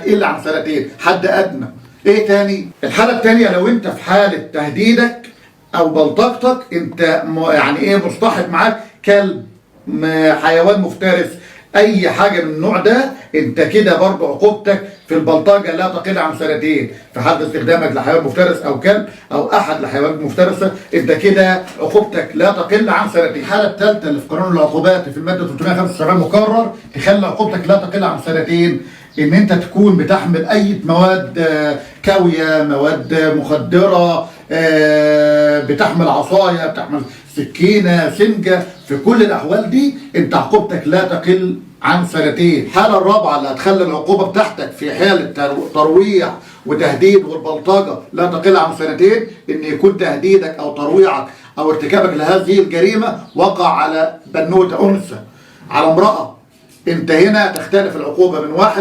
تقل عن سنتين حد ادنى. ايه تاني؟ الحالة التانية لو انت في حاله تهديدك او بلطجتك انت يعني ايه مصطحب معاك كلب، حيوان مفترس، اي حاجة من النوع ده، انت كده برضو عقوبتك في البلطجه لا تقل عن سنتين. في حال استخدامك لحيوان مفترس او كلب او احد الحيوانات المفترسة، انت كده عقوبتك لا تقل عن سنتين. الحالة الثالثة اللي في قانون العقوبات في المادة 375 مكرر تخلي عقوبتك لا تقل عن سنتين، ان انت تكون بتحمل اي مواد كاويه، مواد مخدره، بتحمل عصاية، بتحمل سكينة، سنجه، في كل الاحوال دي انت عقوبتك لا تقل عن سنتين. الحالة الرابعة اللي هتخلي العقوبة بتاعتك في حاله ترويع وتهديد والبلطجه لا تقل عن سنتين، ان يكون تهديدك او ترويعك او ارتكابك لهذه الجريمة وقع على بنوته انثى، على امراة، انت هنا تختلف العقوبة من 1